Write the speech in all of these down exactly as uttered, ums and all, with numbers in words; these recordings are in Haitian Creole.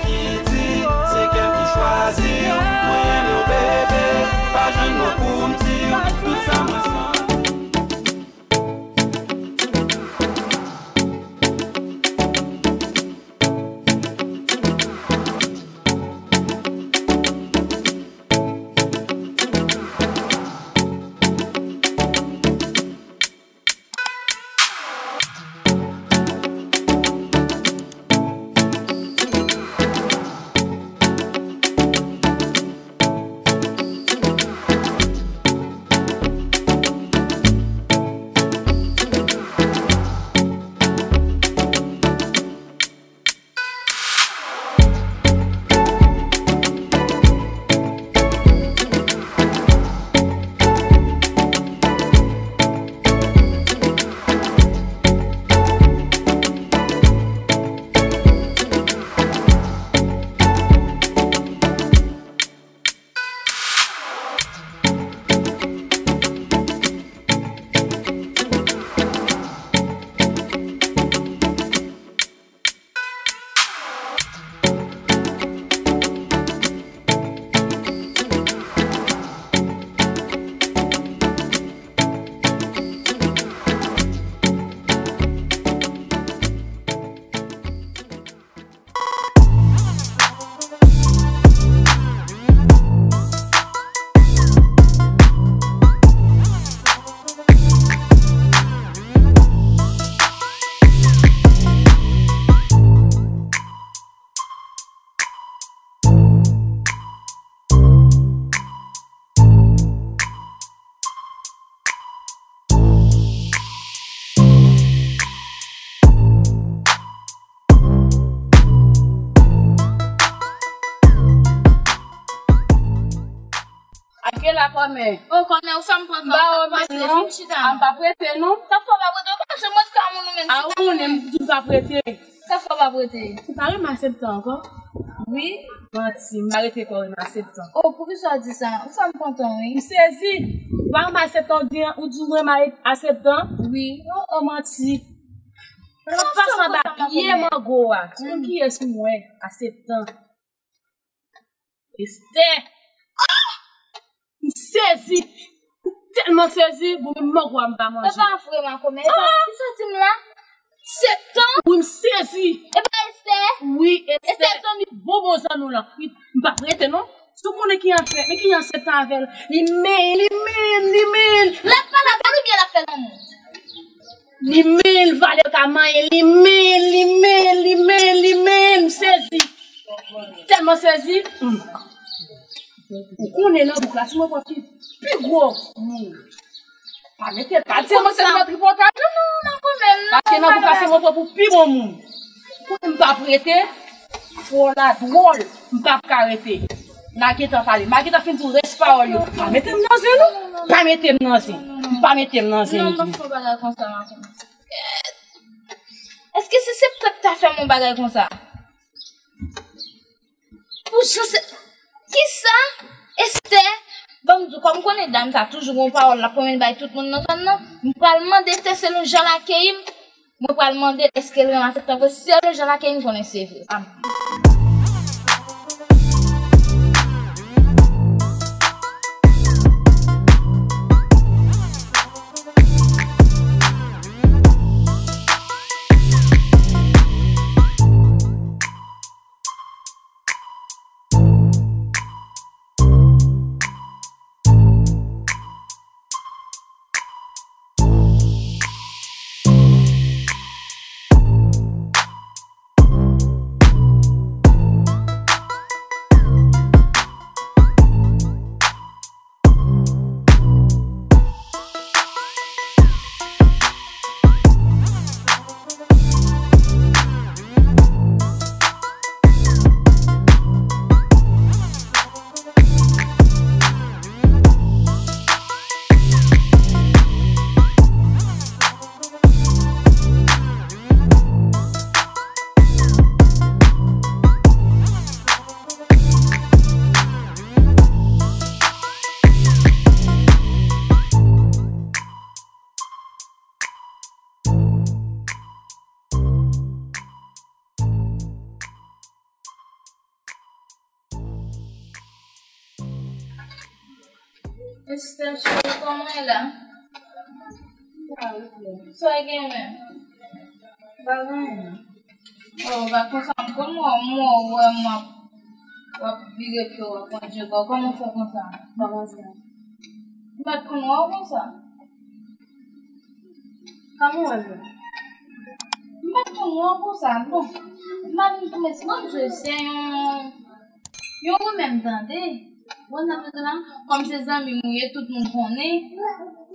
Ki di, se kè m ki chwazi w. Mwen renmen w, bebe, pa jwenn mo pou m di w tout sa mwen santi. Ake la kòmè. O kòmè, ou sa m pran tan. M pa wè w menm non. Vin chita. A m pa prete non. Sa fè w pa prete, ou pa janm rete kay moun ou menm chita. A ou konnen m toujou pa prete. Sa fè w pa prete? Ou pa renmen aseptan ankò? Wi. Manti, m pa rete kò renmen aseptan. O, poukisa w di sa? Ou fè m kontan wi. M sezi. Ou pa renmen aseptan, ou di, ou di ou renmen aseptan? Wi. O, o, manti. Sa fè w kontan, kòmè? Pye mango a. Ou konn kiyès m wè? Aseptan. Estè! Ah! M sezi! M tèlman sezi, bon, menm mango a m pa manje. E pa vre, makomè. E pa, ki soti m la? Septan? Wi, m sezi! E pa Estè? Wi, Estè. Estè, zanmi, bon, bon zanmi w lan. Wi, m pa prete, non. Si w konnen ki an fè, men ki an septan avè l. Li men, li men, li men. L ap pale avè l oubyen l ap fè lanmou? Li men l, valè ka manyen, li men l, li men l, li men l, li men l, m sezi. Tèlman sezi. Hmm. Ou konnen nan bouk la, si mwen pran pi, pi gwo. Hmm. Pa mete, pa di se mwen se nan tripotay. Non, non, non, non, pa menm, non. Paske nan bouk la, se mwen pran pou pi bon moun. Pou m pa prete, fò la dwòl, m p ap ka rete. M a gentan pale, m a gentan fin di w rès pawòl yo. Pa mete m nan zen, non. Pa mete m nan zen. M pa mete m nan zen. Non, m p ap fè yon bagay konsa, makomè. Èske se septan k ta fè m yon bagay konsa? Pou jan se, kisa? Estè, ban m di w, kòm m konnen dam sa toujou gon pawòl, l ap pwomèt bay tout moun nan zòn nan, m pral mande Estè selon jan l akeyi m, mwen pral mande l èske l renmen aseptan vre, selon jan l akeyi m, m konnen se vre. Esther, cheri, kòman w ye la? Sa w gen menm? Pa gen anyen. Oh, pa konsa, m konn wè, m wè, w wè m ap, w ap vire pye w ap manje kò. Kòman w fè konsa? Pa konsa. M pa t konn wè w konsa. Kòman w wè m la? M pa t konn wè w konsa. Bon, m pa t konn tonbe. Bon, se yon, yon rimè m tande. Bon, nan mezon la, kòm se zanmi m ou ye, tout moun konnen.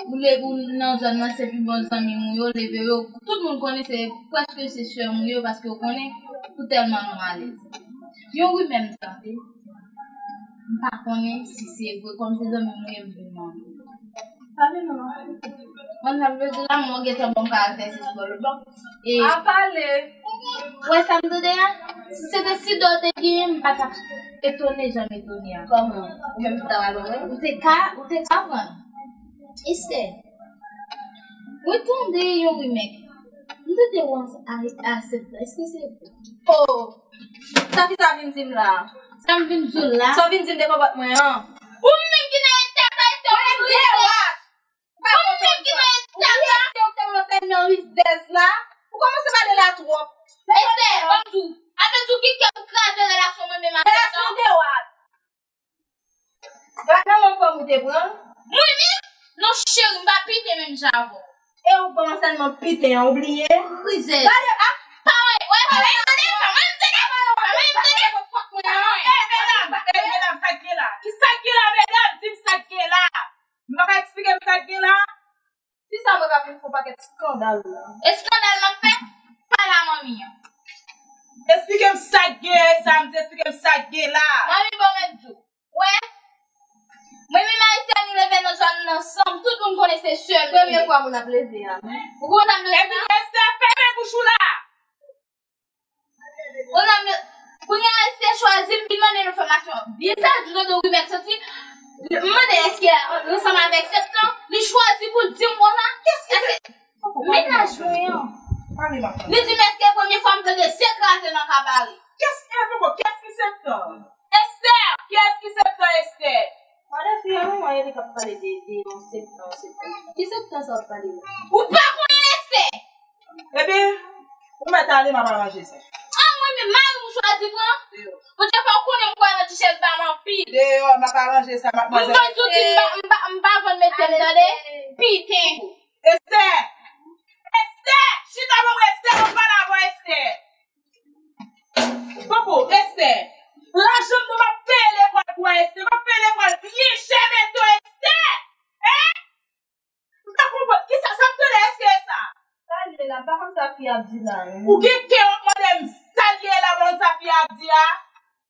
Ou le, ou nan zòn nan, se pi bon zanmi m ou yo, leve yo. Tout moun konnen se, prèske se sè m ou yo, paske yo konnen ou tèlman nou alèz. Yon rimè m tande. M pa konnen si se vre, kòm se zanmi m ou ye, m vin mande. Pale non. Mwen, sa vle di la, mwen gentan bon karaktè, se sou lòt bò. E a pale. Wè sa m tande a? Si se te Sidor te genyen, m pa t ap etone jan m etone a. Kòman? Ou menm ki ta pale mwen? Ou te ka, ou te ka pran. Esther, mwen tande yon rimè. M tande w a, a, a sèt tan. Èske se vre? Oh! Sa ki sa vin di m la? Sa m vin di w la? Sa w vin di m devan pòt mwen an? Ou menm ki nan eta sa, Esther, ou brile. Ou menm ki nan eta sa. Ou te kòmanse nan rizèz la. Ou kòmanse pale la twòp. Esther, ban m di w. Sa vle di w ki kè ou kraze relasyon mwen menm avè w. Relasyon de wa. Gad nan men fanm ou te pran. Mwen menm? Non, cheri, m pa piten menm jan avè w. E ou pran sèlman piten an, ou bliye? Rizèz. Gade, a. Pa wè, wè, pa wè, tande, pa wè, tande, pa wè, tande. E, medam, e, medam, sa k gen la? Ki sa k gen la, medam? Di m sa k gen la. Nou pa ka eksplike m sa k gen la? Si sa mwen ka vin fè yon pakèt eskandal la. Eskandal m ap fè? Pale a manmi an. Eksplike m sa k gen, sa m di, eksplike m sa k gen la. Manmi, bon, mwen di w. Wè. Mwen menm Esther, nou leve nan zòn nan ansanm, tout moun konnen se sè nou ye. Premye fwa moun ap leve a. Ou konn ap leve a? Epi Esther, fèmen bouch ou la. Ou nan mi-, kounye a, Esther chwazi, m vin mande l enfòmasyon. Byen sa, m tande yon rimè k soti. M mande èske l ansanm avèk Septan, li chwazi pou l di m konsa. Èske mennaj mwen an? Li di m èske premye fwa m tande se kraze nan kabare. Kiyès ki Septan? Esther, kiyès ki Septan, Esther? Gade fi a, non, mwen, li k ap pale de, de yon Septan, Septan. Ki Septan sa w ap pale la? Ou pa konnen Esther? Ebyen, ou mèt ale, m ap aranje sa. An, mwen menm, mari m ou chwazi pran? Bondye fè w konnen m kwè nan ti chèz pa m anpil. Deyò, m ap aranje sa, madmwazèl. M konn di w di m pa, m pa, m pa vann mete m, tande? Piten. Esther! Esther! Chita pou mwen, Esther, m ap pale avè w, Esther. Popo, Esther. Lajan m nan m ap peye lekòl pou w, Esther. M ap peye lekòl byen chè, men to, Esther. Hein? M pa konprann. Kisa sa m tande, èske e sa? Sa l ye la, m pa konn sa fi a ap di la, non. Ou gen kè w ap mande m sa l ye la, m pa konn sa fi a ap di a.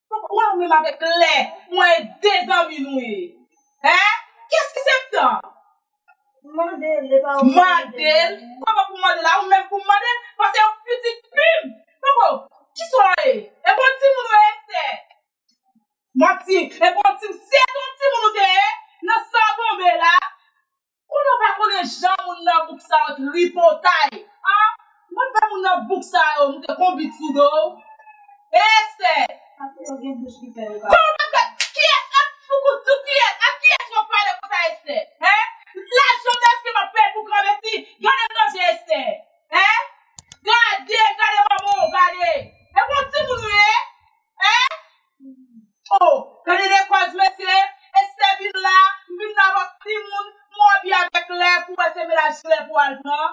Popo, wè ou menm avèk lè, mwen e de zanmi nou ye. Hein? Kiyès ki Septan? Mande l, e pa ou mande l. Mande l? Kòman pou mande l la? Ou menm pou mande l? Paske yon pitit fi m. Popo, kisa w ye? E bon timoun ou ye, Esther? Manti, e bon timoun, se yon timoun ou te ye? Nan sa w tonbe la? Konnen w pa konnen jan moun nan bouk sa yo tripotay. An? Mwen pa moun nan bouk sa yo, moute konbit sou do w. Esther! Paske yo gen bouch ki fè yo pa. Kòman paske kiyès ap foukou sou kiyès? Ak kiyès w ap pale konsa, Esther? Hein? Lajan èske m ap peye pou granmesi? Gade m nan je, Esther. Hein? Gade, gade manman w, gade. E bon timoun ou ye? Hein? Oh, gade de kòz, mesye. Esther vin la, m vin la avèk timoun, m wè byen avèk lè, pou wè se mennaj lè pou al pran.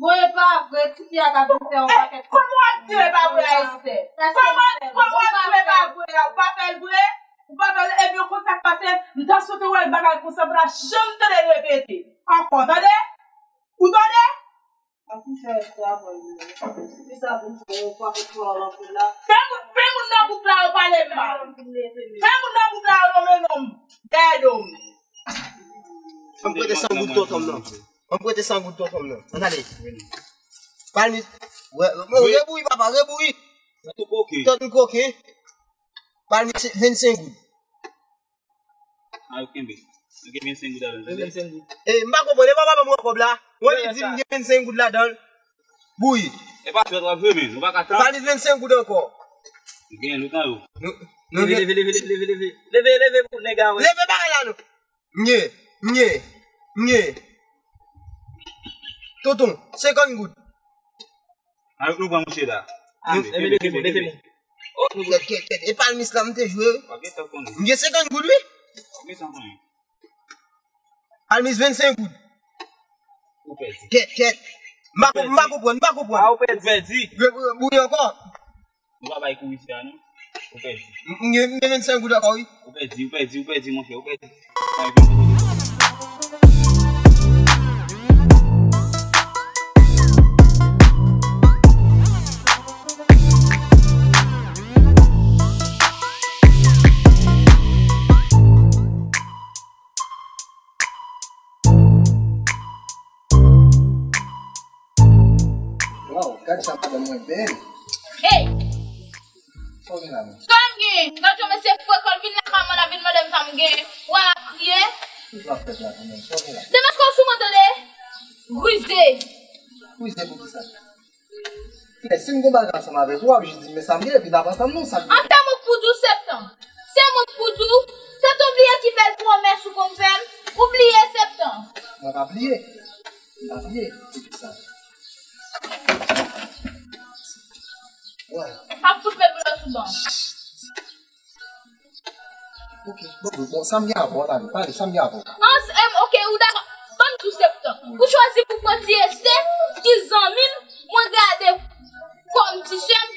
Bon, e pa vre, tifi a ka vin fè yon pakèt. Kòman w ap di e pa vre a Esther? Kòman, kòman w ap di e pa vre a? Ou pa fè l vre? Ou pa fè l, ebyen, ou konn sa k pase? M ta swete wè bagay konsa, m pa janm tande l repete ankò, tande? Ou tande? Fè moun, fè moun nan bouk la yo pale m mal. Fè moun nan bouk la yo nonmen non m dèyè do m. Ann prete san goud tonton m nan. Ann prete san goud tonton m nan. Ann ale. Palmi. Rebouyi, papa, rebouyi. Tèt m koke. Palmi, vennsenk goud. A, yo kenbe. Yo gen vennsenk goud ladan l, tande? Vennsenk goud. E, m pa konprann, e pa papa m wè kòb la. Mwen li di m gen vennsenk goud ladan l. Bouyi. E pa fèt w ap jwe, men. Nou pa ka tann. Palmi vennsenk goud ankò. Ou gen, nou tan yo. Nou, nou leve, leve, leve, leve, leve. Leve, leve pou nèg la wè. Leve bagay la, nou. M gen. M gen, m gen. Tonton, senkant goud. Avèk nou pran mouche la. Ah, kenbe, kenbe, kenbe, kenbe. Kèt, kèt, kèt. E palmis la m te jwe. M gen senkant goud, wi. Palmis vennsenk goud. Ou pèdi. Kèt, kèt. M pa konp-, m pa konprann, m pa konprann. Ah, ou pèdi. Ou pèdi. Ou gen, ou gen ankò? Nou pa bay kou isi a, non. Ou pèdi. M, m gen, m gen vennsenk goud ankò, wi. Ou pèdi, ou pèdi, ou pèdi, monchè, ou pèdi. Waw, gad sa madanm mwen bèl. Hey! Sa w gen la menm? Sa m gen? Gad yon mesye frekan, l vin lakay mwen, l ap vin mande m sa m gen. Wè l ap kriye. Kisa w ap fè la kanmenm? Sa w gen la? Demen, sou mwen tande. Rize. Rize pou kisa? Frè, si m gon bagay ansanm avèk ou, w ap jis di m men sa m gen, epi n ap antann nou, sa k gen. An fè mwen pou di w, Septan. Se mwen k pou di w, Septan, ou bliye ki bèl pwomès ou konn fè m? Ou bliye, Septan? Mwen pa bliye. Mwen pa bliye. Se pou sa. Wè. Ap fout met dlo sou ban. Ok, bon, bon, bon, sa m gen avè w, tande, pale, sa m gen avè w. An, s-, em, ok, ou dakò. Ban m di w, Septan. Ou chwazi pou pran ti Estè, ki zanmi m, mwen gade kòm ti sè m,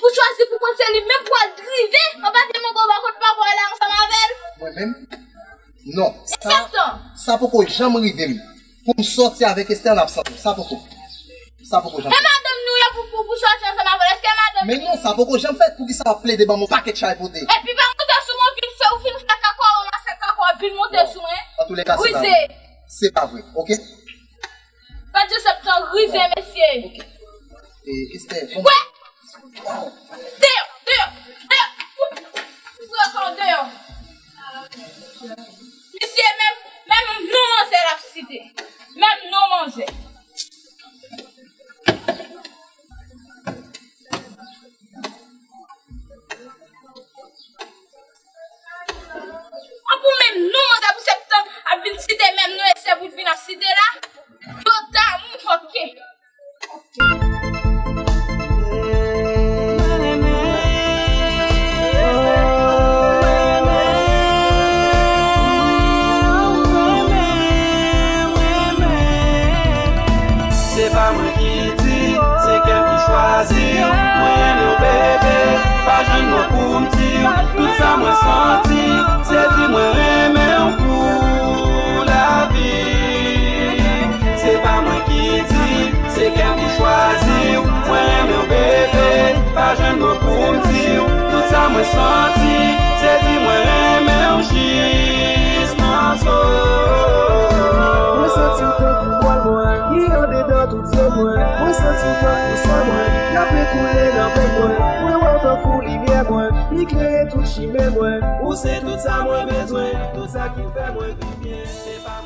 ou chwazi pou pran se li menm pou al drive anba pye mango bò kot papa w la ansanm avè l. Mwen menm? Non. Sa, Septan. Sa poko janm rive m. Pou m sòti avèk Estè an absans. Sa poko. Sa poko janm fèt. E madanm nou ye pou, pou, pou sòti ansanm avè l? Èske madanm nou? Men non, sa poko janm fèt. Poukisa w ap plede ban m yon pakèt chay pote? Epi pa monte sou mwen, vin fè, ou fin fè kaka w nan sèk kaka w, vin monte sou mwen. An toulèka, se pa vre. Rize. Se pa vre, ok? Gad jan Septan rize, mesye. Ok. E, Estè, bon. Wè! Deyò, deyò, deyò. Ou pran deyò. Misye menm, menm non manzè l ap site. Menm non manzè. An pou menm non manzè pou Septan ap vin site menm non Estè pou vin ap site la. Yo damou, ok. Se pa mwen ki di, se kè m ki chwazi. Mwen renmen w, bebe, pa jwenn mo pou m di w tout sa mwen santi. Se di mwen renmen w pou lavi. Se pa mwen ki di, se kè m ki chwazi w. Mwen renmen w, bebe, pa jwenn mo pou m di w tout sa mwen santi. Se di mwen renmen w jis nan zo. Mwen santi w tankou pwal mwen, li andedan tout zo mwen. Mwen santi w tankou san mwen, k ap koule nan venn mwen. Mwen wè w tankou limyè mwen, li klere tout chimen mwen. Ou se tout sa mwen bezwen, tout sa ki fè mwen viv byen. Se pa